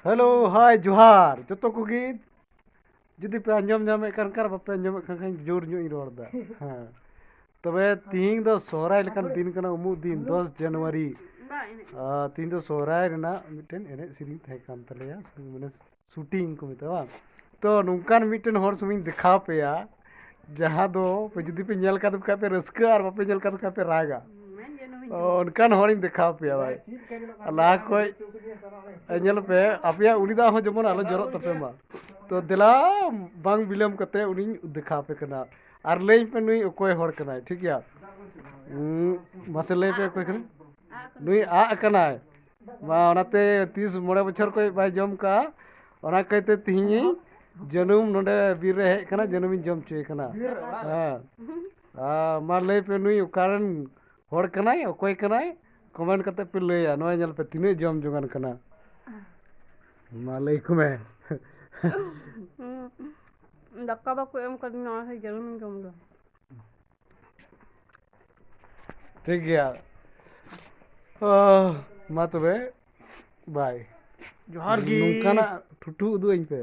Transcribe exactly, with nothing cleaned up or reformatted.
Hello, ᱦᱟᱭ, ᱡᱚᱦᱟᱨ ᱡᱚᱛᱚ ᱠᱚᱜᱮ᱾ ᱡᱩᱫᱤ ᱯᱮ ᱟᱸᱡᱚᱢ ᱧᱟᱢᱮᱫ ᱠᱟᱱ ᱠᱷᱟᱱ, ᱵᱟᱯᱮ ᱟᱸᱡᱚᱢᱮᱫ ᱠᱟᱱ ᱠᱷᱟᱱ, ᱡᱳᱨ ᱧᱚᱜ ᱤᱧ ᱨᱚᱲ ᱮᱫᱟ᱾ ᱦᱮᱸ, ᱛᱚᱵᱮ ᱛᱤᱦᱤᱧ ᱫᱚ ᱥᱚᱦᱨᱟᱭ ᱞᱮᱠᱟᱱ ᱫᱤᱱ ᱠᱟᱱᱟ, ᱩᱢᱩᱜ ᱫᱤᱱ, ᱫᱚᱥ ᱡᱟᱱᱩᱣᱟᱨᱤ᱾ ᱟᱨ ᱛᱤᱦᱤᱧ ᱫᱚ ᱥᱚᱦᱨᱟᱭ ᱨᱮᱱᱟᱜ ᱢᱤᱫᱴᱮᱱ ᱮᱱᱮᱡ ᱥᱮᱨᱮᱧ ᱛᱟᱦᱮᱸ ᱠᱟᱱ ᱛᱟᱞᱮᱭᱟ, ᱢᱟᱱᱮ ᱥᱩᱴᱤᱝ ᱠᱚ ᱢᱮᱛᱟᱜᱼᱟ, ᱵᱟᱝ? ᱛᱚ, ᱱᱚᱝᱠᱟᱱ ᱢᱤᱫᱴᱮᱱ ᱦᱚᱲ ᱥᱩᱢᱤᱧ ᱫᱮᱠᱷᱟᱣ ᱯᱮᱭᱟ, ᱡᱟᱦᱟᱸ ᱫᱚ ᱡᱩᱫᱤ ᱯᱮ ᱧᱮᱞ ᱠᱟᱫ ᱠᱷᱟᱡ ᱯᱮ ᱨᱟᱹᱥᱠᱟᱹ, ᱟᱨ ᱵᱟᱯᱮ ᱧᱮᱞ ᱠᱟᱫ ᱠᱷᱟᱡ ᱯᱮ ᱨᱟᱜᱟ᱾ ᱚᱱᱠᱟᱱ ᱦᱚᱲᱤᱧ ᱫᱮᱠᱷᱟᱣ ᱯᱮᱭᱟ, ᱵᱷᱟᱭ᱾ ᱞᱟᱦᱟ ᱠᱷᱚᱡ, ᱧᱮᱞ ᱯᱮ, ᱟᱯᱮᱭᱟᱜ ᱩᱞᱤ ᱫᱟᱜ ᱦᱚᱸ ᱡᱮᱢᱚᱱ ᱟᱞᱚ ᱡᱚᱨᱚᱜ ᱛᱟᱯᱮ ᱢᱟ᱾ ᱛᱚ, ᱫᱮᱞᱟ, ᱵᱟᱝ ᱵᱤᱞᱚᱢ ᱠᱟᱛᱮ ᱩᱱᱤᱧ ᱫᱮᱠᱷᱟᱣ ᱯᱮ ᱠᱟᱱᱟ᱾ ᱟᱨ ᱞᱟᱹᱭᱟᱹᱧ ᱯᱮ, ᱱᱩᱭ ᱚᱠᱚᱭ ᱦᱚᱲ ᱠᱟᱱᱟᱭ, ᱴᱷᱤᱠ ᱜᱮᱭᱟ? ᱩᱸ, ᱢᱟᱥᱮ ᱞᱟᱹᱭ ᱯᱮ, ᱚᱠᱚᱭ ᱠᱟᱱᱟᱭ? ᱱᱩᱭ ᱟᱜ ᱠᱟᱱᱟᱭ᱾ ᱢᱟ, ᱚᱱᱟᱛᱮ ᱛᱤᱥ ᱢᱚᱬᱮ ᱵᱚᱪᱷᱚᱨ ᱠᱷᱚᱡ ᱵᱟᱭ ᱡᱚᱢ ᱠᱟᱜᱼᱟ, ᱚᱱᱟ ᱠᱟᱭᱛᱮ ᱛᱤᱦᱤᱧ ᱡᱟᱹᱱᱩᱢ ᱱᱚᱰᱮ ᱵᱤᱨ ᱨᱮ ᱦᱮᱡ ᱠᱟᱱᱟ, ᱡᱟᱹᱱᱩᱢᱤᱧ ᱡᱚᱢ ᱦᱚᱪᱚᱭᱮ ᱠᱟᱱᱟ᱾ ᱦᱮᱸ᱾ ᱟᱨ ᱢᱟ ᱞᱟᱹᱭ ᱯᱮ, ᱱᱩᱭ ᱚᱠᱟᱨᱮᱱ ᱦᱚᱲ ᱠᱟᱱᱟᱭ, ᱚᱠᱚᱭ ᱠᱟᱱᱟᱭ? ᱠᱚᱢᱮᱱᱴ ᱠᱟᱛᱮ ᱯᱮ ᱞᱟᱹᱭᱟ᱾ ᱱᱚᱣᱟ ᱧᱮᱞ ᱯᱮ, ᱛᱤᱱᱟᱹᱜ ᱡᱚᱢ ᱡᱚᱝᱟᱱ ᱠᱟᱱᱟ᱾ ᱢᱟ ᱞᱟᱹᱭ ᱠᱚ ᱢᱮ᱾ ᱫᱟᱠᱟ ᱵᱟᱠᱚ ᱮᱢ ᱠᱟᱫᱤᱧᱟ, ᱚᱱᱟ ᱛᱮ ᱡᱟᱹᱱᱩᱢᱤᱧ ᱡᱚᱢ ᱮᱫᱟ᱾ ᱴᱷᱤᱠ ᱜᱮᱭᱟ᱾ ᱚ, ᱢᱟ ᱛᱚᱵᱮ, ᱵᱟᱭ᱾ ᱡᱚᱦᱟᱨ ᱜᱮ᱾ ᱱᱚᱝᱠᱟᱱᱟᱜ ᱴᱷᱩᱴᱷᱩ ᱩᱫᱩᱜ ᱟᱹᱧ ᱯᱮ᱾